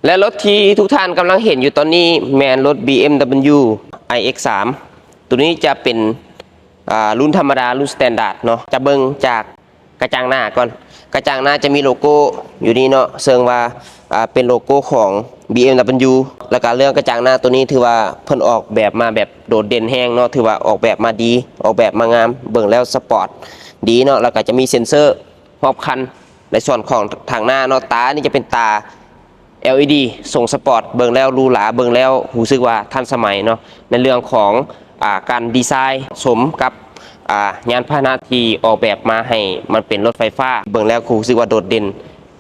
ແລະ ລົດທີ່ທຸກທ່ານກຳລັງເຫັນຢູ່ຕອນນີ້ແມ່ນລົດ ບີເອັມດັບເບິນຢູ ໄອເອັກສາມ ໂຕນີ້ຈະເປັນ ອ່າ ລຸ້ນທຳມະດາ ລຸ້ນສະແຕນດາດເນາະ. ຈະເບິ່ງຈາກກະຈັງໜ້າກ່ອນ. ກະຈັງໜ້າຈະມີໂລໂກ້ຢູ່ນີ້ເນາະ ເຊິ່ງວ່າ ອ່າ ເປັນໂລໂກ້ຂອງ ບີເອັມດັບເບິນຢູ ແລ້ວກະເລື່ອງກະຈັງໜ້າໂຕນີ້ຖືວ່າເພິ່ນອອກແບບມາແບບໂດດເດັ່ນແຮງເນາະ ຖືວ່າອອກແບບມາດີ ອອກແບບມາງາມ ເບິ່ງແລ້ວສະປອດດີເນາະ. ແລ້ວກະຈະມີເຊັນເຊີຮອບຄັນ ໃນສ່ວນຂອງທາງໜ້າເນາະ. ຕານີ້ຈະເປັນຕາ ແອລອີດີ ຊົງສະປອດ ເບິ່ງແລ້ວຫຼູຫຼາ ເບິ່ງແລ້ວຮູ້ສຶກວ່າທັນສະໄໝເນາະ ໃນເລື່ອງຂອງ ອ່າ ການດີໄຊ ສົມກັບ ອ່າ ຍານພາຫະນະທີ່ອອກແບບມາໃຫ້ມັນເປັນລົດໄຟຟ້າ. ເບິ່ງແລ້ວຮູ້ສຶກວ່າໂດດເດັ່ນ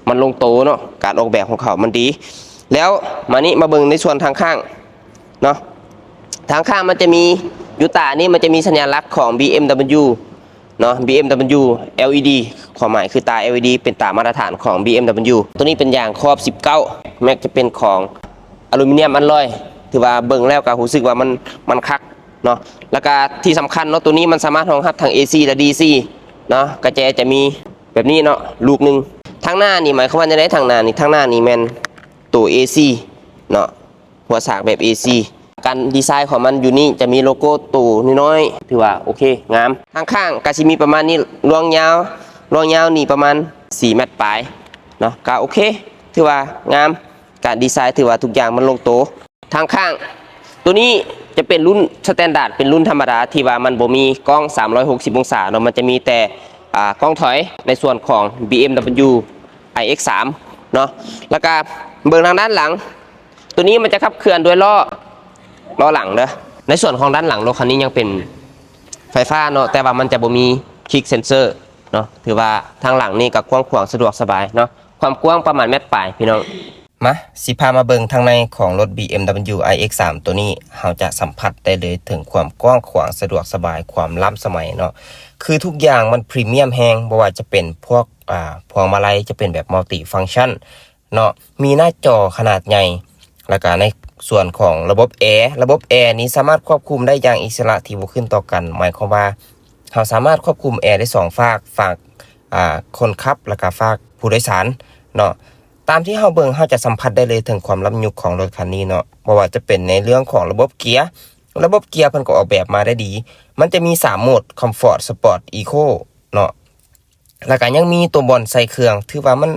ມັນລົງໂຕເນາະ ການອອກແບບຂອງເຂົາມັນດີ. ແລ້ວມານີ້ ມາເບິ່ງໃນສ່ວນທາງຂ້າງເນາະ. ທາງຂ້າງມັນຈະມີ ຢູ່ຕານີ້ມັນຈະມີສັນຍາລັກຂອງ ບີເອັມດັບເບິນຢູ ເນາະ ບີເອັມດັບເບິນຢູ ແອລອີດີ ຄວາມໝາຍຄືຕາ ແອລອີດີ ເປັນຕາມາດຕະຖານຂອງ ບີເອັມດັບເບິນຢູ. ໂຕນີ້ເປັນຢາງຄອບສິບເກົ້າ ແມັກຈະເປັນຂອງອາລູມີນຽມອາລອຍ ຖືວ່າເບິ່ງແລ້ວກໍຮູ້ສຶກວ່າມັນ ມັນຄັກເນາະ. ແລ້ວກໍທີ່ສຳຄັນເນາະ ໂຕນີ້ມັນສາມາດຮອງຮັບທັງເອຊີ ແລະ ດີຊີ ເນາະ. ກະແຈຈະມີແບບນີ້ເນາະ ລູກໜຶ່ງ. ທາງໜ້ານີ້ໝາຍຄວາມວ່າຈັ່ງໃດ? ທາງໜ້ານີ້ ທາງໜ້ານີ້ແມ່ນໂຕເອຊີເນາະ ຫົວສາກແບບເອຊີ. ການດີໄຊຂອງມັນຢູ່ນີ້ຈະມີໂລໂກ້ໂຕນ້ອຍໆ ຖືວ່າໂອເຄ ງາມ. ທາງຂ້າງກະຊິມີປະມານນີ້ ລວງຍາວ ລວງຍາວນີ້ປະມານສີ່ແມັດປາຍເນາະ ກະໂອເຄ ຖືວ່າງາມ. ການດີໄຊຖືວ່າທຸກຢ່າງມັນລົງໂຕ. ທາງຂ້າງໂຕນີ້ຈະເປັນລຸ້ນສະແຕນດາດ ເປັນລຸ້ນທຳມະດາ ທີ່ວ່າມັນບໍ່ມີກ້ອງສາມຮ້ອຍຫົກສິບອົງສາເນາະ ມັນຈະມີແຕ່ ອ່າ ກ້ອງຖອຍໃນສ່ວນຂອງ ບີເອັມດັບເບິນຢູ ໄອເອັກສາມ ເນາະ. ແລ້ວກະເບິ່ງທາງດ້ານຫຼັງ ໂຕນີ້ມັນຈະຂັບເຄື່ອນດ້ວຍລໍ້ ລໍ້ຫຼັງເດີ. ໃນສ່ວນຂອງດ້ານຫຼັງ ລົດຄັນນີ້ຍັງເປັນໄຟຟ້າເນາະ ແຕ່ວ່າມັນຈະບໍ່ມີຄິກເຊັນເຊີເນາະ ຖືວ່າທາງຫຼັງນີ້ກໍກວ້າງຂວາງສະດວກສະບາຍເນາະ. ຄວາມກວ້າງປະມານແມັດປາຍ ພີ່ນ້ອງ. ມາ ຊິພາມາເບິ່ງທາງໃນຂອງລົດ ບີເອັມດັບເບິນຢູ ໄອເອັກສາມ ໂຕນີ້ ເຮົາຈະສຳຜັດໄດ້ເລີຍເຖິງຄວາມກວ້າງຂວາງ ສະດວກສະບາຍ ຄວາມລ້ຳສະໄໝເນາະ. ຄືທຸກຢ່າງມັນພຣີມຽມແຮງ ບໍ່ວ່າຈະເປັນພວກ ອ່າ ພວງມາໄລຈະເປັນແບບມັລຕິຟັງຊັນ ເນາະ ມີໜ້າຈໍຂະໜາດໃຫຍ່ ແລ້ວກະໃນສ່ວນຂອງລະບົບແອ ລະບົບແອນີ້ສາມາດຄວບຄຸມໄດ້ຢ່າງອິດສະຫຼະທີ່ບໍ່ຂຶ້ນຕໍ່ກັນ. ໝາຍຄວາມວ່າເຮົາສາມາດຄວບຄຸມແອໄດ້ສອງຟາກ ຟາກ ອ່າ ຄົນຂັບ ແລ້ວກະຟາກຜູ້ໂດຍສານເນາະ. ຕາມທີ່ເຮົາເບິ່ງ ເຮົາຈະສຳຜັດໄດ້ເລີຍເຖິງຄວາມລ້ຳຍຸກຂອງລົດຄັນນີ້ເນາະ ບໍ່ວ່າຈະເປັນໃນເລື່ອງຂອງລະບົບເກຍ ລະບົບເກຍເພິ່ນກໍອອກແບບມາໄດ້ດີ. ມັນຈະມີສາມໂໝດ ຄອມຟອດ ສະປອດ ອີໂຄ ເນາະ. ແລ້ວກະຍັງມີໂຕບ່ອນໃສ່ເຄື່ອງ ຖືວ່າມັນ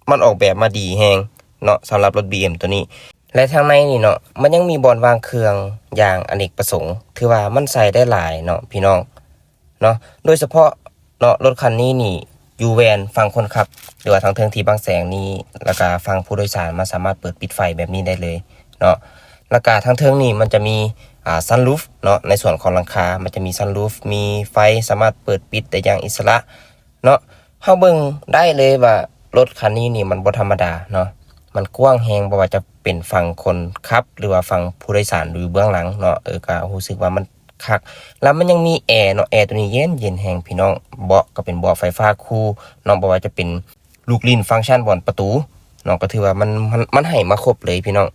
ມັນອອກແບບມາດີແຮງເນາະ ສຳລັບລົດ ບີເອັມ ໂຕນີ້. ແລະ ທາງໃນນີ້ເນາະ ມັນຍັງມີບ່ອນວາງເຄື່ອງຢ່າງອະເນກປະສົງ ຖືວ່າມັນໃສ່ໄດ້ຫຼາຍເນາະ ພີ່ນ້ອງເນາະ. ໂດຍສະເພາະເນາະ ລົດຄັນນີ້ນີ້ ຢູ່ແວ່ນຝັ່ງຄົນຂັບ ຫຼືວ່າທາງເທິງທີ່ບັງແສງນີ້ ແລ້ວກະຝັ່ງຜູ້ໂດຍສານ ມັນສາມາດເປີດປິດໄຟແບບນີ້ໄດ້ເລີຍເນາະ. ແລ້ວກະທາງເທິງນີ້ມັນຈະມີ ອ່າ ຊັນຣູຟເນາະ ໃນສ່ວນຂອງຫຼັງຄາ ມັນຈະມີຊັນຣູຟ ມີໄຟ ສາມາດເປີດປິດໄດ້ຢ່າງອິດສະຫຼະ ເນາະ. ເຮົາເບິ່ງໄດ້ເລີຍວ່າລົດຄັນນີ້ນີ້ມັນບໍ່ທຳມະດາເນາະ ມັນກວ້າງແຮງ ບໍ່ວ່າຈະເປັນຝັ່ງຄົນຂັບ ຫຼືວ່າຝັ່ງຜູ້ໂດຍສານຢູ່ເບື້ອງຫຼັງເນາະ ເອີ ກະຮູ້ສຶກວ່າມັນຄັກ. ແລ້ວມັນຍັງມີແອເນາະ ແອໂຕນີ້ເຢັນໆແຮງ ພີ່ນ້ອງ. ເບາະກໍເປັນເບາະໄຟຟ້າຄູ່ເນາະ ບໍ່ວ່າຈະເປັນລູກຫຼິ້ນຟັງຊັນບ່ອນປະຕູເນາະ ກໍຖືວ່າມັນ ມັນ ມັນໃຫ້ມາຄົບເລີຍ ພີ່ນ້ອງ.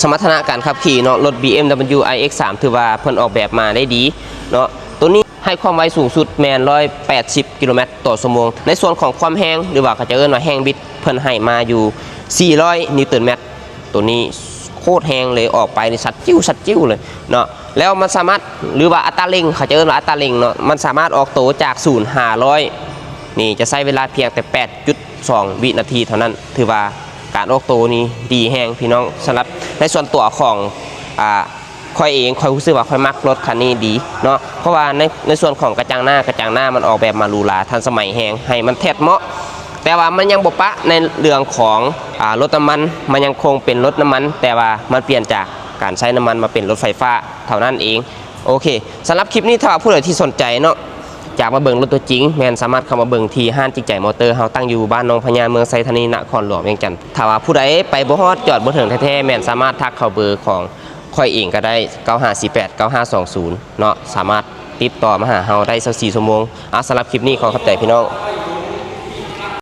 ສະມັດຖະນະການຂັບຂີ່ເນາະ ລົດ ບີເອັມດັບເບິນຢູ ໄອເອັກສາມ ຖືວ່າເພິ່ນອອກແບບມາໄດ້ດີເນາະ. ໂຕນີ້ໃຫ້ຄວາມໄວສູງສຸດແມ່ນຮ້ອຍແປດສິບກິໂລແມັດຕໍ່ຊົ່ວໂມງ. ໃນສ່ວນຂອງຄວາມແຮງ ຫຼືວ່າເຂົາເຈົ້າເອີ້ນວ່າແຮງບິດ ເພິ່ນໃຫ້ມາຢູ່ສີ່ຮ້ອຍນິວຕັນແມັດ. ໂຕນີ້ໂຄດແຮງເລີຍ ອອກໄປນີ້ສັດຈິ້ວ ສັດຈິ້ວເລີຍເນາະ. ແລ້ວມັນສາມາດ ຫຼືວ່າອັດຕາເລັ່ງ ເຂົາເຈົ້າເອີ້ນວ່າອັດຕາເລັ່ງເນາະ ມັນສາມາດອອກໂຕຈາກສູນຫາຮ້ອຍນີ້ ຈະໃຊ້ເວລາພຽງແຕ່ແປດຈຸດສອງວິນາທີເທົ່ານັ້ນ. ຖືວ່າການອອກໂຕນີ້ດີແຮງ ພີ່ນ້ອງ. ສຳລັບໃນສ່ວນຕົວຂອງ ອ່າ ຂ້ອຍເອງ ຂ້ອຍຮູ້ສຶກວ່າຂ້ອຍມັກລົດຄັນນີ້ດີເນາະ ເພາະວ່າໃນ ໃນສ່ວນຂອງກະຈັງໜ້າ ກະຈັງໜ້າມັນອອກແບບມາຫຼູຫຼາ ທັນສະໄໝແຮງ ໃຫ້ມັນແທດເໝາະ. ແຕ່ວ່າມັນຍັງບໍ່ປະໃນເລື່ອງຂອງ ອ່າ ລົດນ້ຳມັນ ມັນຍັງຄົງເປັນລົດນ້ຳມັນ ແຕ່ວ່າມັນປ່ຽນຈາກການໃຊ້ນ້ຳມັນມາເປັນລົດໄຟຟ້າເທົ່ານັ້ນເອງ. ໂອເຄ ສຳລັບຄລິບນີ້ ຖ້າວ່າຜູ້ໃດທີ່ສົນໃຈເນາະ ຢາກມາເບິ່ງລົດຕົວຈິງ ແມ່ນສາມາດເຂົ້າມາເບິ່ງທີ່ຮ້ານຈິງໃຈມໍເຕີ ເຮົາຕັ້ງຢູ່ບ້ານໜອງພະຍາ ເມືອງໄຊທານີ ນະຄອນຫຼວງວຽງຈັນ. ຖ້າວ່າຜູ້ໃດໄປບໍ່ຮອດ ຈອດບໍ່ເຖິງແທ້ໆ ແມ່ນສາມາດທັກເຂົ້າເບີຂອງຂ້ອຍເອງກໍໄດ້ ເກົ້າຫ້າສີ່ແປດເກົ້າຫ້າສອງສູນເນາະ ສາມາດຕິດຕໍ່ມາຫາເຮົາໄດ້ຊາວສີ່ຊົ່ວໂມງ. ອາ ສຳລັບຄລິບນີ້ຂໍຂອບໃຈພີ່ນ້ອງ.